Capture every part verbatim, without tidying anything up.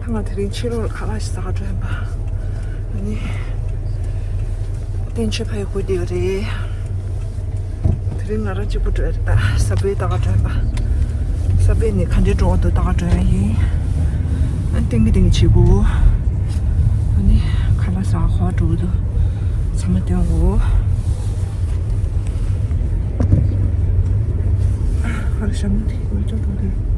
ང་དེ་རིང་ཕྱི་ལོགས་ལ་ཁ་ལག་ཞིག་ཟ་ག་འགྲོ་ཡིན་པ། ཨ་ནི། བསྟན་ཆོས་ཕ་ཡི་སྐུ་དེ་རེད། དེ་རིང་ང་རང་གཅིག་པུ་འགྲོ་ཡ་རེད་ད། ས་བོད་ལྟ་ག་འགྲོ་ཡིན་པ། ས་བོད་ནས་ག་འདྲའི་འགྲོ་བ་འདུག་ལྟ་ག་འགྲོ་ཡ་ཡིན། ཨ་ནི་ཏིང་གི་ཏིང་གི་བྱེད་དགོས། ཨ་ནི་ཁ་ལག་ཟ་ག་ག་པར་འགྲོ་གི་འདུག་ཚང་མ་སྟོན་དགོས། ཨ་ལ་ཞྭ་མོ་དེ་འོད་ཅོག་འགྲོ་གི་རེད།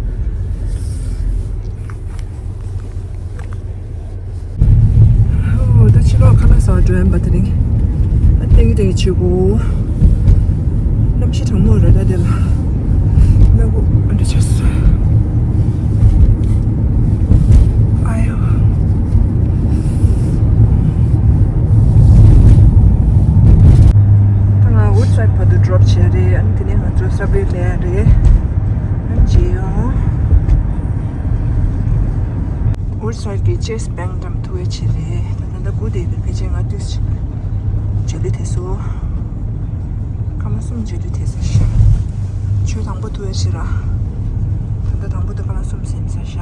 ཨོ། ད་ཕྱི་ལོགས་ཁ་ལག་ཟ་བར་འགྲོ་ཡིན་པ་དེ་རིང་། ཨ་ཏིང་གི་ཏིང་གི་བྱེད་དགོས། གནམ་གཤིས་གྲང་མོ་རེད་ད་དེ་ལ། སྣ་ཁུག་ཨ་འདྲ་ཆགས་སོང་། ཨ་ཡོ། ད་ང་Woodside་བར་དུ་drop་བྱས་རེད། ཨ་ནི་དེ་ནས་ང་ཚོ་ས་བོད་སླེབས་ཡ་རེད། ཨ་ནི་མཇལ་ཡོང་། Woodside་གི་Chase Bank་འགྲམ་ཐུག་ཡ་ཆེ་རེད། ད་ད་ལྟ་སྒུག་བསྡད་པའི་ཕལ་ཆེར་ང་དུས་མཇལ་ལུས་ཐེབས་སོང་། སྐར་མ་གསུམ་མཇལ་ལུས་ཐེབས་སོང་ཤག་ཆུ་དང་པོ་ཐུག་ཡ་ཆེ་ར། ད་ལྟ་དང་པོ་དེ་སྐར་མ་གསུམ་ཟིན་ས་ཤག་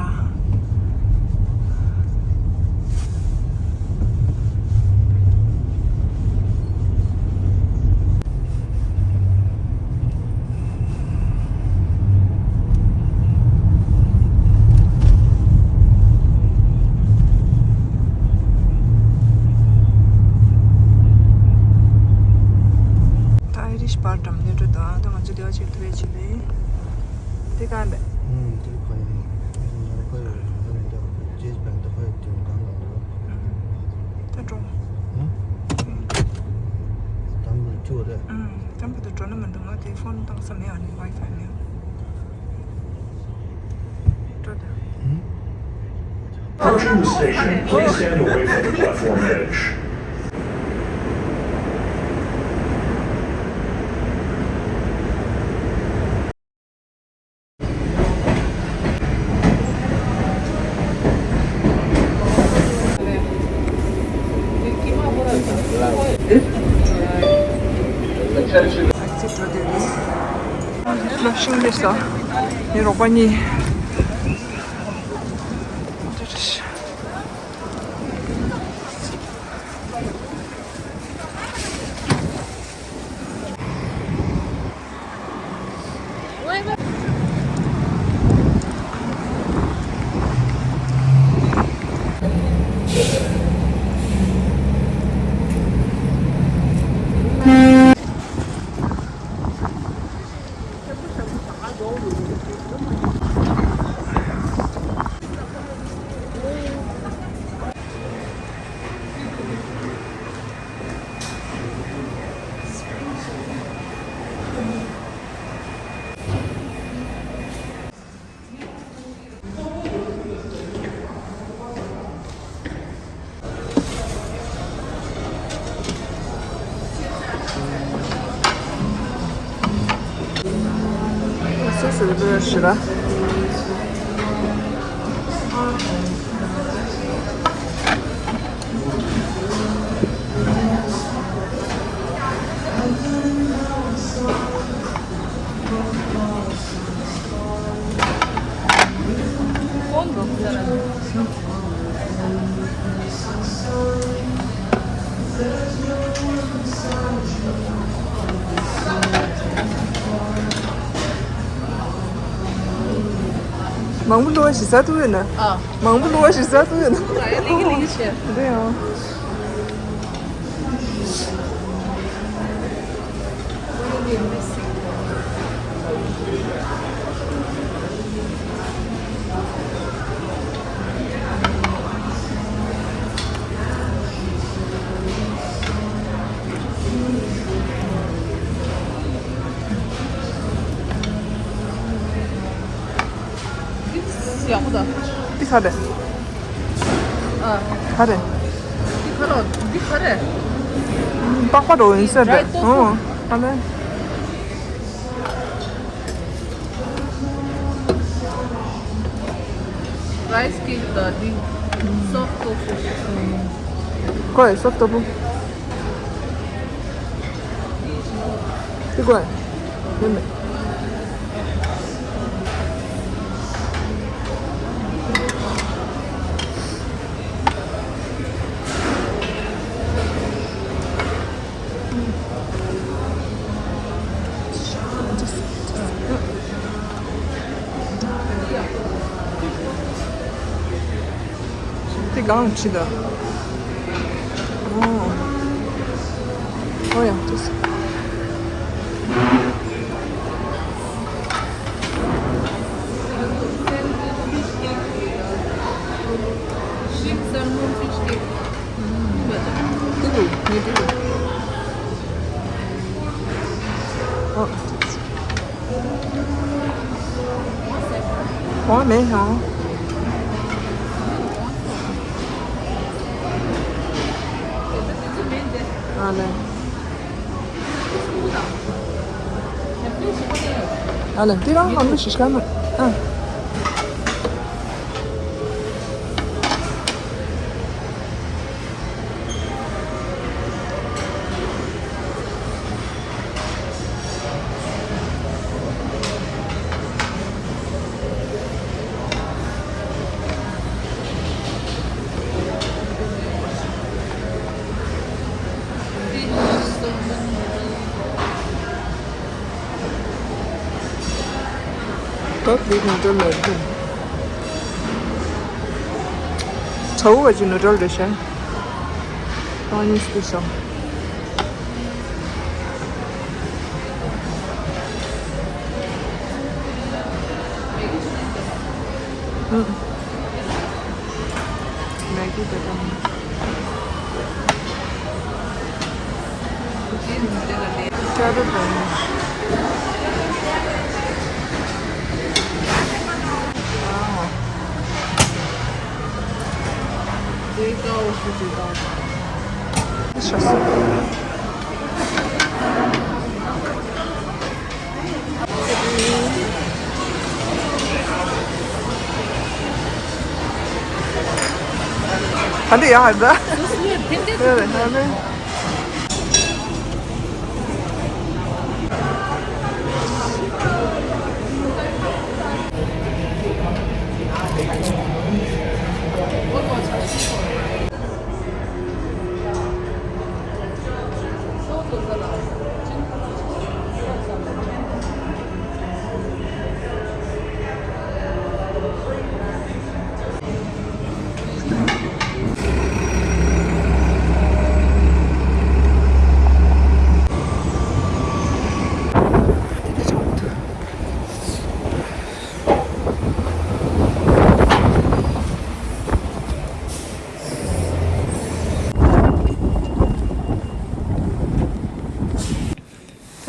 ད་Irish Bar་འགྲམ་སླེབས་འགྲོ་ད། ད་ང་ཚོ་དེ་བ་ཅིག་ཐུག་ཡ་ཆེ་རེད། དེ་ག་རེད། ཨུམ། དེ་ག་ཡིན། ང་ཁོ་ཡོད་ང་རེ་འདྲ་ཅེས་བན་དེ་ཁོ་ཡོད་དུས་གང་ལ་འགྲོ། ད་འགྲོ། ཨུམ། དམ་པོ་ཅུ་རེད། ཨུམ། དམ་པོ་དུ་འགྲོ་ན་མི་འདུག་ང་དེ་ཕོན་བཏང་ས་མེད། ཨ་ནི་Wi-Fi་མེད། འགྲོ་ད། ཨུམ། Approaching the station, please stand away from the platform edge. ལ་ཤིང་རེད་ས། ངའི་རོགས་པ་གཉིས། སོ་སོའི་བློ་ཡ་ཞི་ར། མང་པོ་བླུགས་པ་ཞིག་ཟ་ཐུབ་ཡོད་ན། ཨ། མང་པོ་བླུགས་པ་ཞིག་ཟ་ཐུབ་ཡོད་ན། ཨ། ཡ་ལིང་གི་ལིང་གི་བྱས། འདི་ཡང་། ཡག་པོ་འདུག་འདི་ག་རེད། ཨ། ག་རེད། འདི་ག་རེད། འདི་ག་རེད། པགས་པ་འགྲོ་ཡིན་ཟེར་རེད། ཨོ། ག་ལེ། Rice cake དང་འདི་soft tofu། ཁོ་ཡི་soft tofu། འདི་ཁོ་ཡི་མིན་མེད། དེ་གང་ལ་ཁྲིད་ད། ཨོ། ཨོ་ཡ། ཅེས། ཤིབ་སལ་མོན་ཕིཤ་ཀེག། ཏི་རུ་ངའི་ཏི་རུ། ཨོ། ཨོ་མེད་ཧང་། ཨ་ལེ། ཨ་ལེ། འདི་རང་ང་མི་ཤི་ཤ་མ། ཨ། Как видно, это лед. Цао ваджи нудрал дешен. Они специал. Maggi, ད་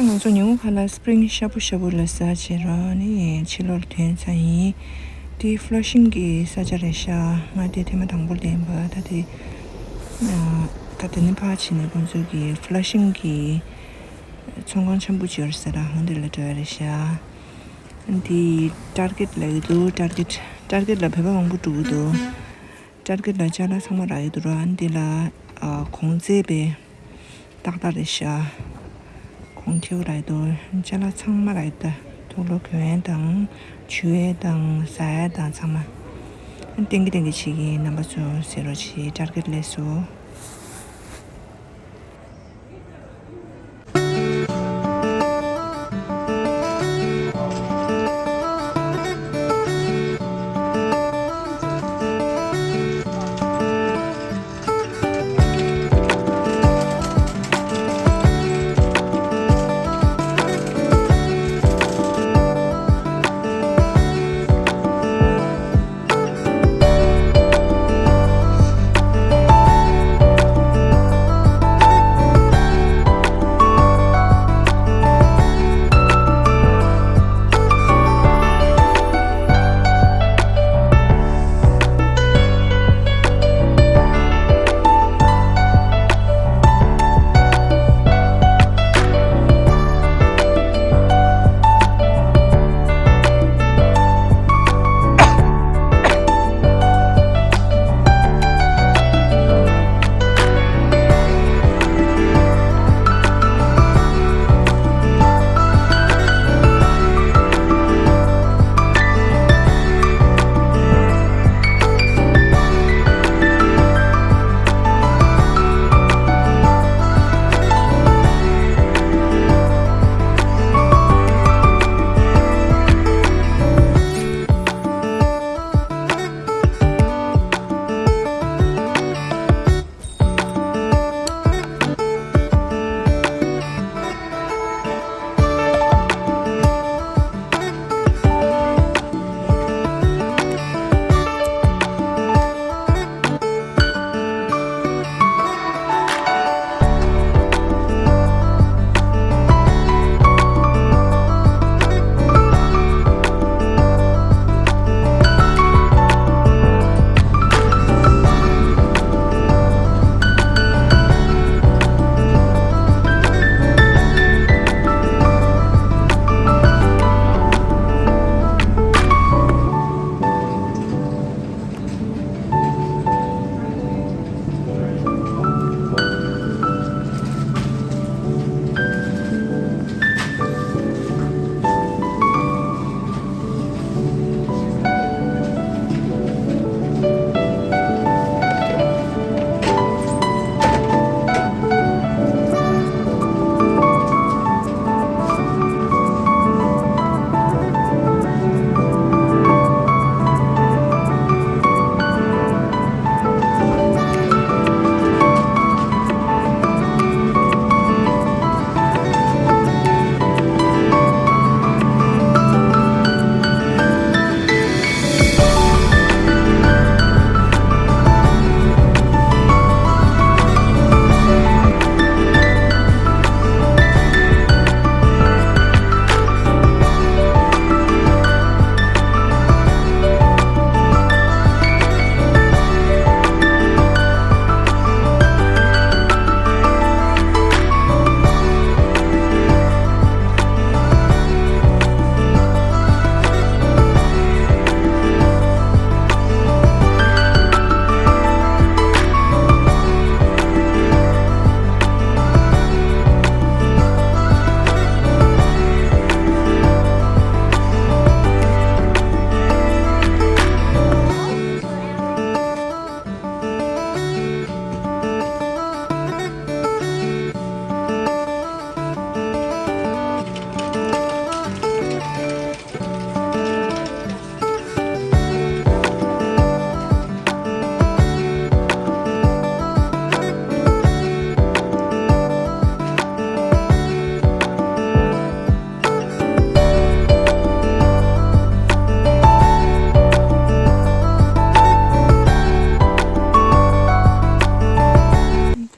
ང་ཚོ་ཉིན་གུང་ཁ་ལ་སི་པི་རིང་ཤ་བོ་ཤ་བོ་ལ་ཟ་བྱེད་རོགས་ནི་ཕྱི་ལོགས་ཐོན་ཚར་ཡིན། དེ་ཕ་ལོ་ཤིང་གི་ས་ཆ་རེད་ཤག་ང་དེ་ཐེངས་མ་དང་པོ་ལེན་པ། ད་དེ་ད་དེ་ནས་ཕར་ཕྱིན་ནས་ཁོང་ཚོ་གི་ཕ་ལོ་ཤིང་གི་ཚོང་ཁང་ཆེན་པོ་ཅིག་ཡོད་ས་ར་ཧོང་དེ་ལ་འགྲོ་ཡ་རེད་ཤག་འདི་ཊར་གེཊ་ལ་ཡོད་འདུག་ཊར་གེཊ། ཊར་གེཊ་ལ་བོད་པ་མང་པོ་འགྲོ་གི་འདུག་ཊར་གེཊ་ལ་ཅ་ལག་ཚང་མ་རག་གི་འདུག་ར། འདི་ལ་ཨ་གོང་ཚད་པས་ཏག་ཏག་རེད་ཤག་གོང་ཁེ་པོ་རག་གི་འདུག་ཅ་ལག་ཚང་མ་རག་གི་འདུག་དུག་ལོག་གྱོན་ཡས་དང་། འཇུ་ཡས་དང་། ཟ་ཡས་དང་། ཚང་མ་ཏན་གི་ཏན་གི་བྱེད་ཀྱི་ཡིན། རྣམ་པ་ཚོ་གཟིགས་རོགས་བྱེད། ཊར་གེཊ་སླེབས་སོང་།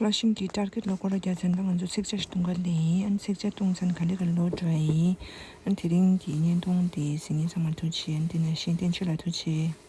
ཨ་ཤིང་གི་ཊར་གེཊ་ལ་སྐོར་ར་རྒྱག་ཚན་ད་ང་ཚོ་ཚིག་ཇ་ཞིག་བཏུང་ག་སླེབས་ཡིན། ཨ་ནི་ཚིག་ཇ་བཏུང་ཚན་ག་ལེ་ག་ལེ་ལོག་འགྲོ་ཡ་ཡིན། ཨ་ནི་དེ་རིང་གི་བརྙན་ཐུང་དེ་གཟིགས་མཁན་ཚང་མར་ཐུགས་རྗེ་ཆེ། ཨ་ནི་དེ་ནས་ཤེས་ལྡན་ཆོས་ལ་ཐུགས་རྗེ་ཆེ།